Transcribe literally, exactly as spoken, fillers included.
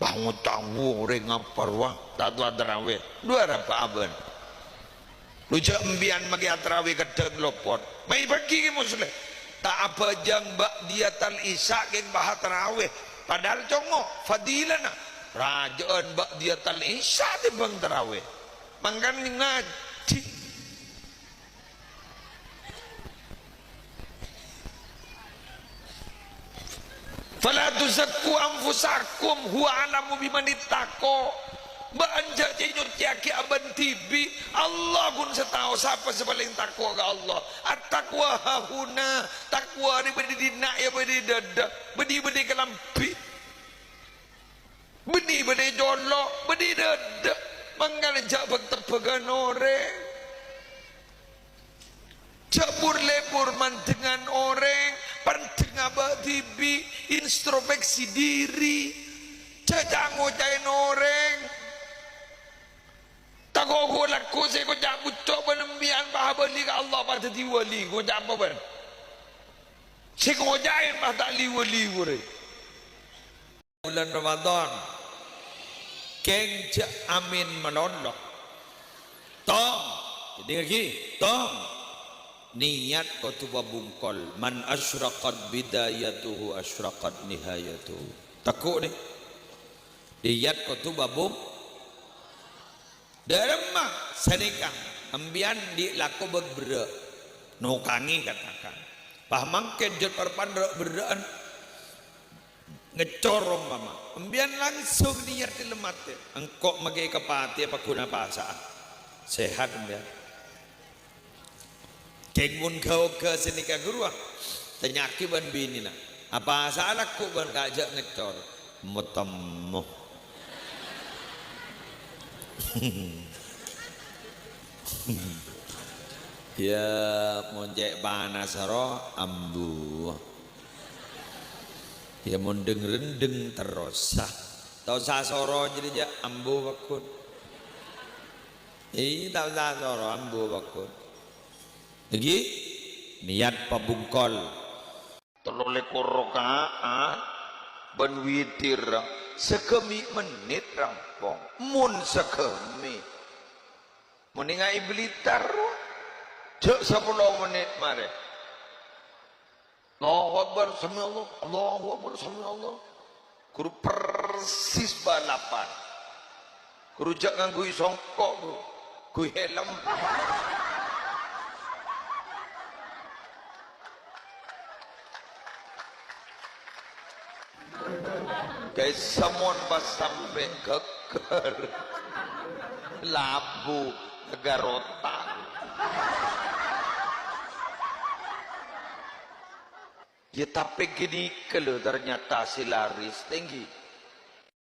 Tawo-tawo orèng apa rowa, ta' towa tarawè. Dhu arapa abân? Lu jhâ' empiyan makè atarawè keddhâ' lopot. Mayu paghi' Kè Musleh. Ta' abhâjâng ba'diyatal isya kèng pas atarawè. Padahal congo' fadilana. Rajâ'ân ba'diyatal isya tèmbhâng tarawè. Mangkana ngajhi. "Fala tuzakku anfusakum, huwa a'lamu biman ittaqa." Bâ'ân jhâ' nyuccèyaghi abân dhibi'. Allah ghun sè tao sapa sè palèng tako' ka Allah. At-taqwa hahuna, taqwa rè bâdâ è dinna', ya bâdâ è dâdâ, bâdâ è kalambhi. Bânnè bâdâ è colo', bâdâ è dâdâ. Mangkana jhâ' bâk-tebbhâghân orèng. Jhâ' bur-lebur mandhengan orèng, pandheng abâ' dhibi', introspeksi diri. Jhâ' ca-ngoca'èn orèng. Tako' ghu-, lagghu' sè èkoca' bucco' bân empiyan pas abâli ka Allah pas dhâddhi wali, ngoca' apa bân? Sè ngoca'èn pas ta' li-wali orèng. Bulân Ramadan. Kèng jhâ' amin malolo. Tong. Èdingngaghi, tong. Niyat kodhu pabungkol. "Man asyraqat bidayatuhu asyraqat nihayatuhu." Tako' nè. Niyat kodhu pabung-, Dâremma sanèka, empiyan andi' lako bâk berrâ', nokangè katakan. Pas mangkèn jhât parpan râ'-berrâ'ân, ngècor ompama. Empiyan langsung niyat dâlem atè, "Engko' makè kapatèya paghun apasa'a." Sehat empiyan. Kèng mon ghâ-oghâ sanèka ghâruwa, tanya'aghi bân binèna, "Apasa'a lako bân kajhâ' ngècor?" "Mo-temmo." Ya, mon cè' panassa rowa, ambu. Ya, mon deng-rendeng terrosa. Ta' osa soro jârèya, ambu, paghun. Iyâ, ta' osa soro, ambu, paghun. Èngghi, niyat pabungkol. Tello lèkor raka'at bân witir, sagâmè' mennit rampong. Mon sagâmè'. Mon èngaè blitar, jhâ' sapolo mennit marè. Allahu Akbar, sami'allah, Allahu Akbar, sami'allah. Ghuru persis balapan. Ghuru jhâ' ngangghuy songko', Ghuru. Ngangghuy helm. Kaè sampèyan pas sampè' ghâggâr. Labu, ghâggâr otak. Ya, tapè ghânèka lho, ternyata sè laris tèngghi.